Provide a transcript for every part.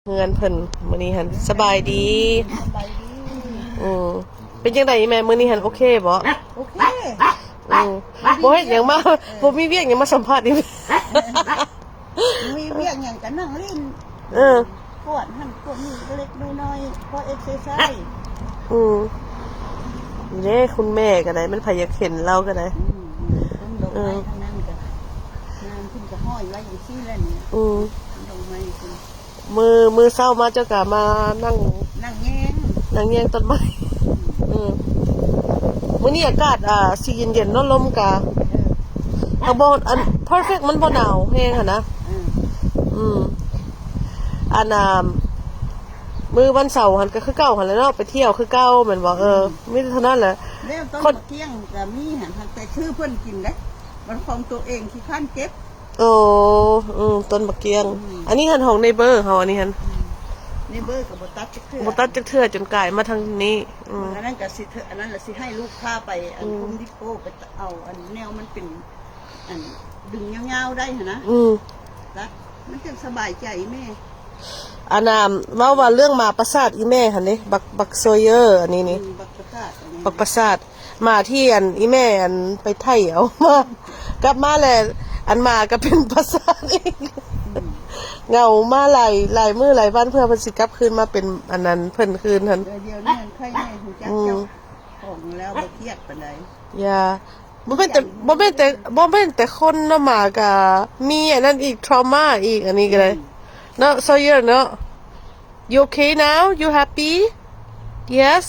ເຮືອນເພິ່ນມື້ນີ້ຫັ້ນ. ສະບາຍດີ. ສະບາຍດີ. ອືມ ເປັນຈັ່ງໃດແມ່ ມື້ນີ້ຫັ້ນໂອເຄບໍ່? ໂອເຄ. ອືມ ບໍ່ເຮັດຫຍັງມາ ເອີ ບໍ່ມີວຽກຫຍັງມາສຳພາດອີກ. ມີວຽກຫຍັງກໍນັ່ງຫຼິ້ນ. ເອີ ກວດຫັ້ນກວດນີ້ເລັກໆນ້ອຍໆ ພໍເອັກເຊີໄຊ. ອືມ ນີ້ເດ້ ຄຸນແມ່ກໍໄດ້ ແມ່ນໃຜຢາກເຫັນລາວກໍໄດ້. ອືມ ຕົ້ນດອກໄມ້ ເອີ ທາງນັ້ນກໍງາມ ເພິ່ນກໍຫ້ອຍໄວ້ຈັ່ງຊີ້ແຫຼະນີ້. ອືມ ດອກໄມ້ເພິ່ນ ມື້ ມື້ເຊົ້າມາເຈົ້າກະມານັ່ງ ນັ່ງແຍງ ນັ່ງແຍງຕົ້ນໄມ້. ອືມ ມື້ນີ້ອາກາດ ອ່າ ຊິເຢັນໆເນາະ ລົມກະ ເອີ ທາງບໍ່ ອັນ ເພີເຟັກ ມັນບໍ່ໜາວແຮງຫັ້ນນະ. ເອີ ອືມ ອັນ ອ່າ ມື້ວັນເສົາຫັ້ນກະຄືເກົ່າຫັ້ນແຫຼະເນາະ ໄປທ່ຽວຄືເກົ່າແມ່ນບໍ່? ເອີ ອືມ ມີແຕ່ເທົ່ານັ້ນແຫຼະ. ແລ້ວຕົ້ນ ຄົນ ໝາກກ້ຽງກະມີຫັ້ນ ແຕ່ຊື້ເພິ່ນກິນເດ້ ມັນຂອງໂຕເອງຂີ້ຄ້ານເກັບ. ໂອ້ ອືມ ຕົ້ນໝາກກ້ຽງ. ອືມ ອັນນີ້ຫັ້ນຂອງເນເບີເຮົາ ອັນນີ້ຫັ້ນ. ອືມ ເນເບີກໍບໍ່ຕັດຈັກເທື່ອ ບໍ່ຕັດຈັກເທື່ອ ຈົນກາຍມາທາງນີ້. ອືມ ອັນນັ້ນກໍຊິ ອັນນັ້ນລະຊິໃຫ້ລູກພາໄປ ອັນ ອືມ ໂຮມດີໂປ ໄປເອົາອັນແນວມັນເປັນ ອັນດຶງຍາວໆໄດ້ຫັ້ນນະ. ອືມ ຕັດ ມັນຈັ່ງສະບາຍໃຈແມ່. ອັນນ່າ ເວົ້າວ່າເລື່ອງໝາປະສາດອີ່ແມ່ຫັ້ນເດ້ ບັກ ບັກໂຊເຢີ ອັນນີ້ນີ້ ອືມ ບັກປະສາດ ບັກປະສາດ. ໝາທີ່ອັນອີ່ແມ່ອັນໄປໄຖເອົາມາ ກັບມາແລ້ວ ອັນໝາກໍເປັນປະສາດອີກ. ອືມ ເຫງົາມາຫຼາຍ ຫຼາຍມື້ຫຼາຍວັນ ເພື່ອເພິ່ນຊິກັບຄືນມາເປັນອັນນັ້ນເພິ່ນຄືນຫັ້ນ. ເອີ ດຽວນີ້ມັນໄຄແນ່ ຮູ້ຈັກ ອືມ ເຈົ້າຂອງແລ້ວ ບໍ່ຄຽດປານໃດ. ຢ່າ ບໍ່ແມ່ນແຕ່ ບໍ່ແມ່ນແຕ່ ບໍ່ແມ່ນແຕ່ຄົນເນາະ ໝາກໍມີອັນນັ້ນອີກ trauma ອີກ ອັນນີ້ກໍໄດ້. ອືມ ເນາະ Sawyer ເນາະ. You okay now? You happy? Yes?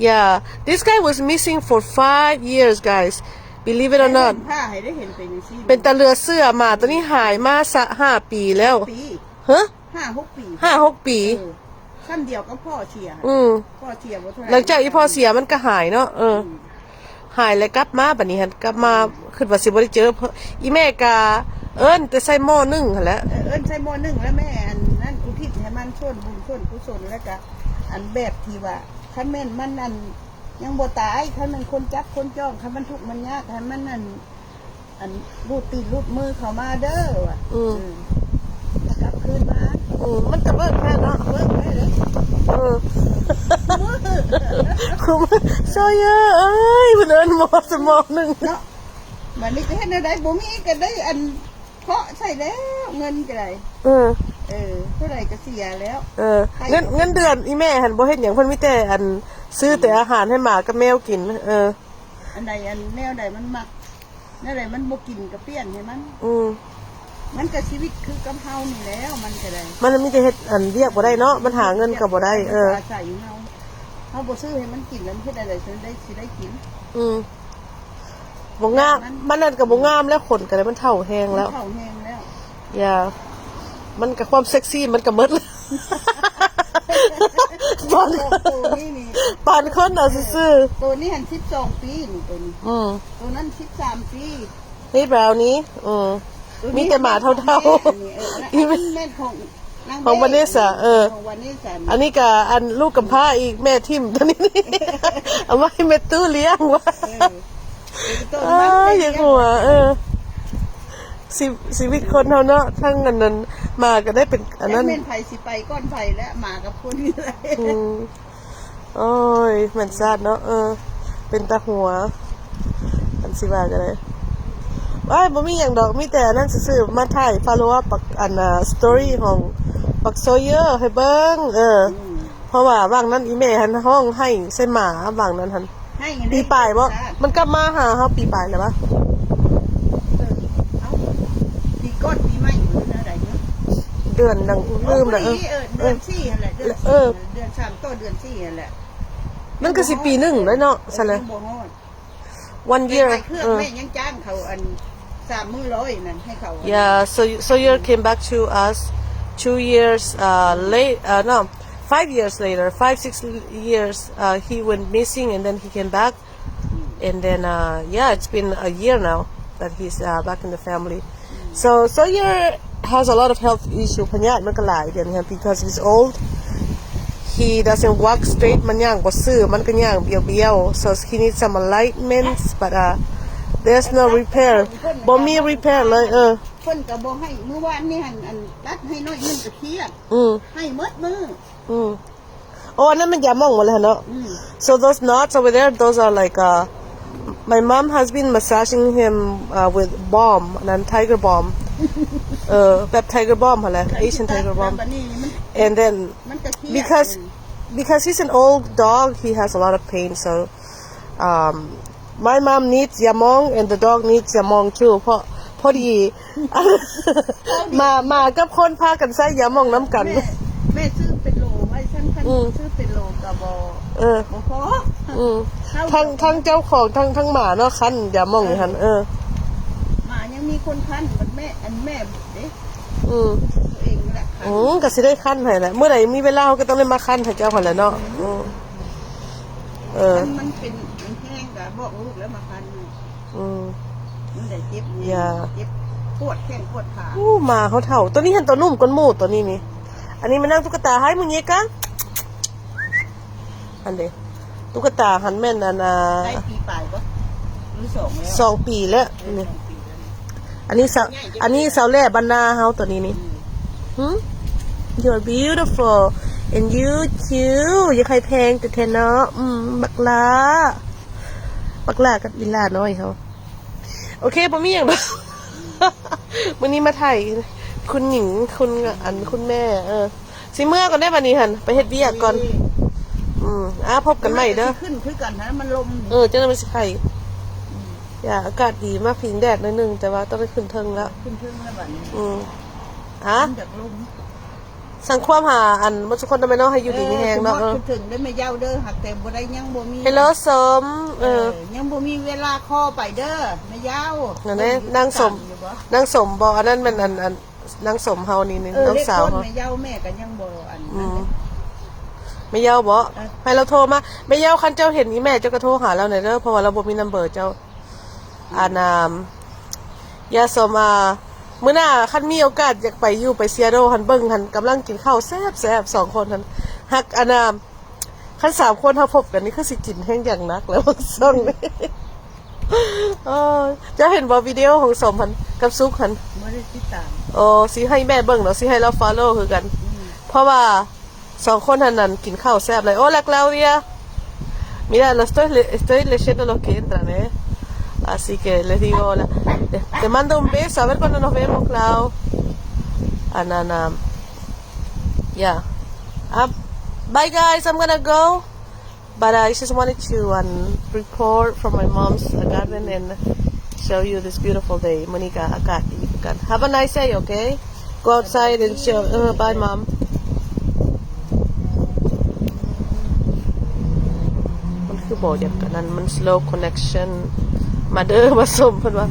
Yeah. This guy was missing for five years, guys. Believe it or not. ເຫັນພາໃຫ້ໄດ້ເຫັນເປັນຈັ່ງຊີ້ ເປັນຕາເຫຼືອເຊື່ອ. ໝາໂຕນີ້ຫາຍມາສະ ຫ້າປີແລ້ວ. ປີ? ຮະ? ຫ້າຫົກປີ ຫ້າຫົກປີ. ເອີ ຊັ້ນດຽວກັບພໍ່ເສຍ. ອືມ ພໍ່ເສຍບໍ່ເທົ່າໃດ ຫຼັງຈາກອີ່ພໍ່ເສຍມັນກໍຫາຍເນາະ. ເອີ ອືມ ຫາຍແລ້ວກັບມາ ບັດນີ້ຫັ້ນ ກັບມາ ອືມ ຄິດວ່າຊິບໍ່ໄດ້ເຈີ. ອີ່ແມ່ກະເອີ້ນແຕ່ໃສ່ໝໍ້ໜຶ້ງຫັ້ນແຫຼະ. ເອີ ເອີ້ນໃສ່ໝໍ້ໜຶ້ງ ແລ້ວແມ່ອັນນັ້ນ ອຸທິດໃຫ້ມັນສ່ວນບຸນສ່ວນກຸສົນ. ແລ້ວກະອັນແບບທີ່ວ່າ ຄັນແມ່ນມັນອັນຍັງບໍ່ຕາຍ ຄັນແມ່ນຄົນຈັບຄົນຈ້ອງ ຄັນມັນທຸກມັນຍາກ ຄັນມັນອັນ ອັນ ຮູດຕີນຮູດມືເຂົ້າມາເດີວ່າ. ອືມ ເອີ ກັບຄືນມາ. ອືມ ມັນກະເວີກແທ້ເນາະ ເວີກແທ້ເດ້. ເອີ Sawyer ເອີຍ ເພິ່ນເອີ້ນໝໍ້ສະໝອງໜຶ້ງເນາະ. ບັດນີ້ຈະເຮັດແນວໃດ ບໍ່ມີກໍໄດ້ອັນເພາະໃສ່ແລ້ວ ເງິນກໍໄດ້. ເອີ ເອີ ເທົ່າໃດກໍເສຍແລ້ວ. ເອີ ເງິນ ເງິນເດືອນອີ່ແມ່ຫັ້ນບໍ່ເຮັດຫຍັງ ເພິ່ນມີແຕ່ອັນຊື້ແຕ່ອາຫານໃຫ້ໝາກັບແມວກິນ. ເອີ ອັນໃດ ອັນແນວໃດມັນມັກ ແນວໃດມັນບໍ່ກິນກໍປ່ຽນໃຫ້ມັນ. ອືມ ມັນກໍຊີວິດຄືກັບເຮົານີ້ແລ້ວ ມັນກໍໄດ້ ມັນມີແຕ່ເຮັດອັນວຽກບໍ່ໄດ້ເນາະ ມັນຫາເງິນກໍບໍ່ໄດ້. ເອີ ອາໄສເຮົາ ເຮົາບໍ່ຊື້ໃຫ້ມັນກິນ ແລ້ວມັນເຮັດແນວໃດຊິໄດ້ ຊິໄດ້ກິນ? ອືມ ບໍ່ງາມ ມັນ ມັນນັ້ນກໍບໍ່ງາມແລ້ວ ຂົນກໍໄດ້ ມັນເຖົ້າແຮງແລ້ວ ເຖົ້າແຮງແລ້ວ. ຢ່າ ມັນກໍຄວາມເຊັກຊີມັນກໍໝົດແລ້ວ. ປານ ໂຕນີ້ນີ້ ປານຄົນເອົາຊື່ໆ. ໂຕນີ້ຫັ້ນສິບສອງປີນີ້ ໂຕນີ້. ອືມ ໂຕນັ້ນສິບສາມປີ. ນີ້ Brownie ເອີ ໂຕນີ້ ມີແຕ່ໝາເຖົ້າໆ. ອັນນີ້ ເອີ ອັນນັ້ນແມ່ນຂອງນາງ ຂອງ Vanessa. ເອີ ຂອງ Vanessa ອັນນີ້ກໍອັນລູກກຳພ້າອີກ ແມ່ຖິ້ມໂຕນີ້ ເອົາໄວ້ໃຫ້ແມ່ຕູ້ລ້ຽງວ່າ. ເອີ ເອີ ຢາກຫົວ. ເອີ ຊີ ຊີວິດຄົນເຮົາເນາະ ທັງອັນນັ້ນ ໝາກໍໄດ້ເປັນອັນນັ້ນ. ແມ່ນໃຜຊິໄປກ່ອນໃຜແລ້ວ ໝາກັບຄົນນີ້ແຫຼະ. ອືມ ໂອ້ຍ ແມ່ນຊາດເນາະ. ເອີ ເປັນຕາຫົວ ອັນຊິວ່າກໍໄດ້. ໂອ້ຍ ບໍ່ມີຫຍັງດອກ ມີແຕ່ອັນນັ້ນຊື່ໆ ມາຖ່າຍ follow up ບັກ ອັນ story ຂອງບັກ Sawyer ໃຫ້ເບິ່ງ. ເອີ ອືມ ເພາະວ່າຫວ່າງນັ້ນອີ່ແມ່ຫັ້ນຮ້ອງໄຫ້ໃສ່ໝາ ຫວ່າງນັ້ນຫັ້ນ. ໃຫ້ ປີປາຍບໍ່? ມັນກັບມາຫາເຮົາປີປາຍແລ້ວວະ? ເອີ ເອົ້າ ປີກ່ອນປີໃໝ່ ຫຼືແນວໃດເນາະ? ເດືອນໜຶ່ງ ລືມແລ້ວ. ເອີ ເດືອນສີ່ຫັ້ນແຫຼະ ເດືອນສີ່ ເດືອນສາມຕໍ່ເດືອນສີ່ຫັ້ນແຫຼະ. ມັນກໍຊິປີໜຶ່ງແລ້ວເນາະ ຊັ້ນແຫຼະ. ຍັງບໍ່ຮອດ one year. ແມ່ຂາຍເຄື່ອງ ເອີ ແມ່ຍັງຈ້າງເຂົາອັນ ສາມມື້ຮ້ອຍນັ້ນໃຫ້ເຂົາ. Yeah, so, Sawyer came back to us two years, uh, late, uh, no, five years later, five, six years, uh, he went missing and then he came back. And then, uh, yeah, it's been a year now that he's, uh, back in the family. So, Sawyer has a lot of health issue. ພະຍາດມັນກໍຫຼາຍດຽວນີ້ because he's old. He doesn't walk straight. ມັນຍ່າງບໍ່ຊື່ ມັນກໍຍ່າງບຽວໆ. So, he needs some alignments, but, uh, there's no repair. ບໍ່ມີ repair ເລີຍ. ເອີ ເພິ່ນກໍບໍ່ໃຫ້ ມື້ວານນີ້ຫັ້ນ ອັນ ອັດໃຫ້ໜ້ອຍໜຶ່ງກໍຄຽດ ອືມ ໃຫ້ໝົດມື້ ອືມ ໂອ້ ອັນນັ້ນມັນຢາໝອງໝົດແລ້ວເນາະ ອືມ So those knots over there, those are like, uh, my mom has been massaging him, uh, with balm, ອັນນັ້ນ tiger balm ເອີ ແບບ tiger balm ຫັ້ນແຫຼະ Asian tiger balm. And then ມັນກໍຄຽດ because, because he's an old dog, he has a lot of pain, so, um, my mom needs ຢາໝອງ and the dog needs ຢາໝອງ too ເພາະພໍດີ ໝາ ໝາກັບຄົນພາກັນໃຊ້ຢາໝອງນຳກັນ ແມ່ ແມ່ຊື້ເປັນໂຫຼໄວ້ຊັ້ນ ຄັນ ອືມ ຊື້ເປັນໂຫຼກໍບໍ່ ເອີ ບໍ່ພໍ ອືມ ທັງ ທັງເຈົ້າຂອງ ທັງ ທັງໝາເນາະ ຄັນຢາໝອງຢູ່ຫັ້ນ ເອີ ເອີ ໝາຍັງມີຄົນຄັນ ບັດແມ່ ອັນແມ່ເດ້ ອືມ ຕົວເອງນີ້ແຫຼະຄັນ ອືມ ກໍຊິໄດ້ຄັນໃຫ້ແຫຼະ ມື້ໃດມີເວລາເຮົາກໍຕ້ອງໄດ້ມາຄັນໃຫ້ເຈົ້າຫັ້ນແຫຼະເນາະ ອືມ ອືມ ເອີ ຄັນມັນເປັນ ມັນແຫ້ງກໍບອກລູກແລ້ວມາຄັນ ອືມ ມັນໄດ້ເຈັບແຮງ ຢ່າ ເຈັບ ປວດແຂ້ງປວດຂາ ໂອ້ ໝາເຮົາເຖົ້າ ໂຕນີ້ຫັ້ນໂຕໜຸ່ມກວ່າໝູ່ ໂຕນີ້ນີ້ ອັນນີ້ມານັ່ງຕຸກກະຕາ Hi muñeca ຫັ້ນເດ້ ຕຸກກະຕາຫັ້ນແມ່ນອັນນ່າ ໄດ້ປີປາຍບໍ່ ຫຼືສອງແລ້ວ ສອງປີແລ້ວ ເອີ ນີ້ ສອງປີແລ້ວນີ້ ອັນນີ້ສາວ ອັນນີ້ສາວແຫຼບ້ານນາເຮົາ ໂຕນີ້ນີ້ ອືມ ຫືມ You're beautiful and you too ຢາກໃຫ້ແພງແທ້ໆເນາະ ອືມ ບັກຫຼ້າ ບັກຫຼ້າກັບອີ່ຫຼ້ານ້ອຍເຮົາ ໂອເຄ ບໍ່ມີຫຍັງດອກ ມື້ນີ້ມາຖ່າຍຄຸນຍິງ ຄຸນ ອັນ ຄຸນແມ່ ເອີ ຊິເມືອກ່ອນເດ້ບັດນີ້ຫັ້ນ ໄປເຮັດວຽກກ່ອນ ອືມ ອ່າ ພົບກັນໃໝ່ເດີ ມັນກໍຊິຂຶ້ນຄືກັນຫັ້ນ ມັນລົມ ເອີ ຈັ່ງນັ້ນມັນຊິໄຂ້ ອືມ ຢ່າ ອາກາດດີ ມາພິງແດດໜ້ອຍໜຶ່ງ ແຕ່ວ່າຕ້ອງໄດ້ຂຶ້ນເທິງແລ້ວ ຂຶ້ນເທິງແລ້ວບັດນີ້ ອືມ ອ່າ ມັນຢາກລົມ ສັງຄວາມຫາອັນໝົດທຸກຄົນເນາະແມ່ເນາະ ໃຫ້ຢູ່ດີມີແຮງເນາະ ເອີ ເອີ ເຖິງໄດ້ແມ່ເຍົາເດີ ຫາກແຕ່ບໍ່ໄດ້ ຍັງບໍ່ມີ Hello ສົມ ເອີ ເອີ ຍັງບໍ່ມີເວລາຂໍໄປເດີແມ່ເຍົາ ນັ້ນແຫຼະ ນາງສົມ ຢູ່ບໍ່ ນາງສົມບໍ່ ອັນນັ້ນແມ່ນອັນ ອັນ ນາງສົມເຮົານີ້ ເອີ ນ້ອງສາວເຮົາ ແມ່ເຍົາແມ່ກໍຍັງບໍ່ອັນ ອືມ ນັ້ນເດ້ ແມ່ເຍົາບໍ່ ເອີ ໃຫ້ລາວໂທມາ ແມ່ເຍົາ ຄັນເຈົ້າເຫັນອີ່ແມ່ ເຈົ້າກໍໂທຫາລາວແດ່ເດີ ເພາະວ່າລາວບໍ່ມີນຳເບີເຈົ້າ ອັນນ່າ ຢາສົມ ອ່າ ມື້ໜ້າຄັນມີໂອກາດຢາກໄປຢູ່ ໄປ Seattle ຫັ້ນ ເບິ່ງຫັ້ນ ກຳລັງກິນເຂົ້າແຊບໆ ສອງຄົນຫັ້ນ ຮັກ ອັນນ່າ ຄັນສາມຄົນເຮົາພົບກັນນີ້ ຄືຊິກິນແຮງຢ່າງໜັກແລ້ວ ເບິ່ງຊ່ອງນີ້ ໂອ້ຍ ເຈົ້າເຫັນບໍ່ ວິດີໂອຂອງສົມຫັ້ນ ກັບສຸກຫັ້ນ ບໍ່ໄດ້ຕິດຕາມ ໂອ້ ຊິໃຫ້ແມ່ເບິ່ງເນາະ ຊິໃຫ້ລາວ follow ຄືກັນ ອືມ ເພາະວ່າ ສອງຄົນຫັ້ນນັ້ນກິນເຂົ້າແຊບຫຼາຍ Hola Claudia, mira, lo estoy le-, estoy leyendo los que entran, eh, así que les digo hola. Te, te mando un beso, a ver cuándo nos vemos, Clau. ອັນນັ້ນ yeah. Uh, bye guys, I'm gonna go, but I just wanted to, um, record from my mom's, uh, garden and show you this beautiful day. ມື້ນີ້ກໍອາກາດດີຄືກັນ Have a nice day, okay? Go outside and show, ເອີ bye mom. ມັນຄືບໍ່ຢາກອັນນັ້ນ ມັນ slow connection. ມາເດີມາຊົມ ເພິ່ນວ່າ